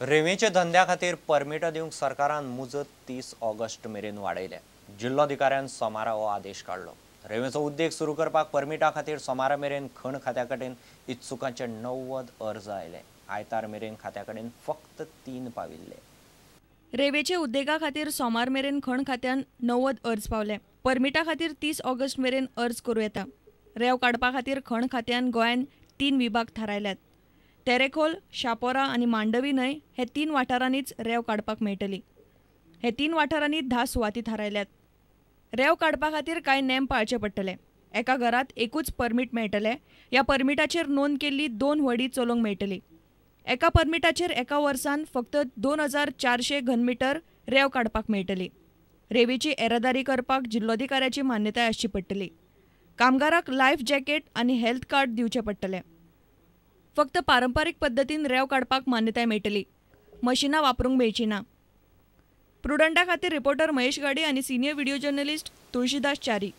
रेंवेच्या धंद्या खातीर परमिटां दिवंक सरकारान मुजत 30 ऑगस्ट मेरेन वाडयल्या. जिल्लोधिकाऱ्यान सोमारा हो आदेश काडलो. रेंवेचो उद्देग सुरू करपाक परमिटा खातीर सोमारा मेरेन खण खात्या कडेन इत्सुकांचे 90 अर्ज आयले. आयतार मेरेन खात्या कडेन फक्त 3 पाविल्ले. रेंवेचे उद्देगा खातीर सोमार मेरेन खण खात्यान 90 अर्ज पावले. परमिटा खातीर 30 ऑगस्ट मेरेन अर्ज करूं येता. रेंव काडपा खातीर खण खात्यान गोंयांत 3 विभाग थारायल्यात. तेरेखोल, शापोरा आनी मांडवी न्हंय हे 3 वाठारांनीच रेंव काडपाक मेळटली. हे 3 वाठारांनी 10 सुवाती थारायल्यात. रेंव काडपा खातीर कांय नेम पाळचे पडटले. एका घरात एकूच परमीट मेळटले. ह्या परमिटाचेर नोंद केल्ली 2 व्हडी चलोवंक मेळटली. एका परमिटाचेर एका वर्सान फक्त 2400 घनमिटर रेंव काडपाक मेळटली. रेंवेची येरादारी करपाक जिल्लोधिकाऱ्याची मान्यताय आसची पडटली. कामगाराक लायफ जॅकेट आनी हेल्थ कार्ड दिवचें पडटलें. फक्त पारंपारीक पद्दतीन रेंव काडपाक मान्यताय मेळटली. मशिनां वापरूंक मेळची ना. प्रुडंटा खातीर रिपोर्टर महेश गाडी आनी senior video journalist Tulsidas Chari.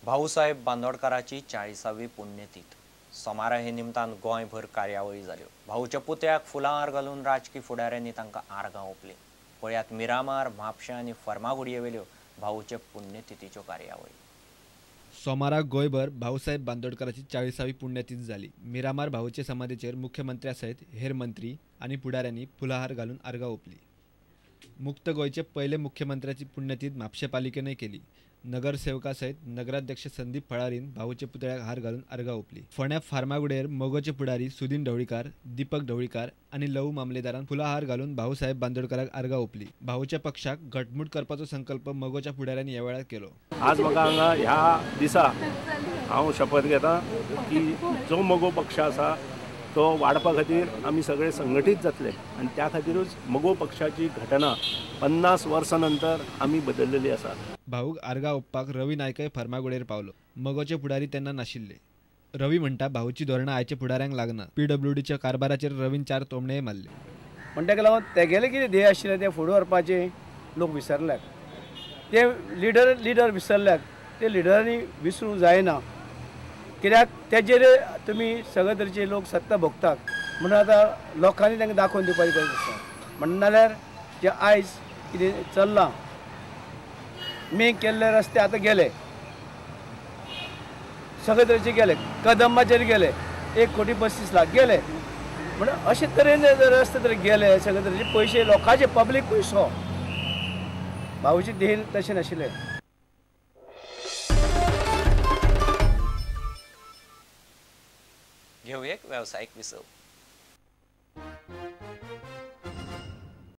Bhausaheb बांदोडकराची 40वी पुण्यतीथ सोमारा हे निमतान गोंयभर कार्यावळी जाल्यो. भाऊच्या पुतळ्याक फुलांहार घालून राजकी फुडाऱ्यांनी तांकां आर्गां ओंपलीं. पळयात मिरामार, म्हापशें आनी फर्मागुडयेवेल्यो भाऊचे पुण्यतिथीच्यो कार्यावळी. सोमारा गोंयभर भाऊसाहेब बांदोडकराची 40वी पुण्यतीथ जाली. मिरामार भाऊचे समाधीचेर मुख्यमंत्र्या सयत हेर मंत्री आनी फुडाऱ्यांनी फुलाहार घालून आर्गां ओंपली. मुक्त गोंयचे पयले मुख्यमंत्र्याची पुण्यतीथ म्हापशें पालिकेनय केली. नगरसेवका सयत नगराध्यक्ष संदीप फळारीन भाऊचे पुतळ्याक हार घालून आर्गां ओंपली. फोंड्या फार्मागुडेर मगोचे फुडारी सुदीन ढवळीकार, दीपक ढवळीकार आनी लवू मामलेदारान फुलाहार घालून भाऊसाहेब बांदोडकराक आर्गां ओंपली. भाऊच्या पक्षाक घटमूट करपाचो संकल्प मगोच्या फुडाऱ्यांनी ह्या वेळार केलो. आज म्हाका हांगा ह्या दिसा हांव शपथ घेता की जो मगो पक्ष आसा तो वाडपा खातीर आमी सगळे संघटीत जातले आनी त्या खातीरूच मगो पक्षाची घटना 50 वर्सां नंतर आमी बदललेली आसा. भाऊक आर्गां ओंपपाक रवी नायकय फर्मागुडेर पावलो. मगोचे फुडारी तेन्ना नाशिल्ले. रवी म्हणटा भाऊची धोरणां आयच्या फुडाऱ्यांक लागना. पीडब्ल्यूडीच्या कारभाराचेर रवीन 4 तोमणेय मारले. म्हण ताका लागून तेगेलें कितें ध्येय आशिल्लें तें फुडें व्हरपाचें लोक विसरल्यात. ते लिडर विसरल्यात. ते लिडरांनी विसरूंक जायना. कित्याक तेजेर तुमी सगळे तरेचे लोक सत्ता भोगतात म्हणून आतां लोकांनी तांकां दाखोवन दिवपाची गरज आसा. म्हणून जाल्यार जें आयज कितें चल्लां, मे केल्ले रस्ते आतां गेले, सगळे तरेचे गेले, कदंबाचेर गेले, 1,35,00,000 गेले. म्हणून अशे तरेन रस्ते तर गेले, सगळे तरेचे पयशे लोकांचे पब्लीक पयसो. भाऊचे ध्येय तशें नाशिल्लें. घेवया एक वेवसायीक विसव.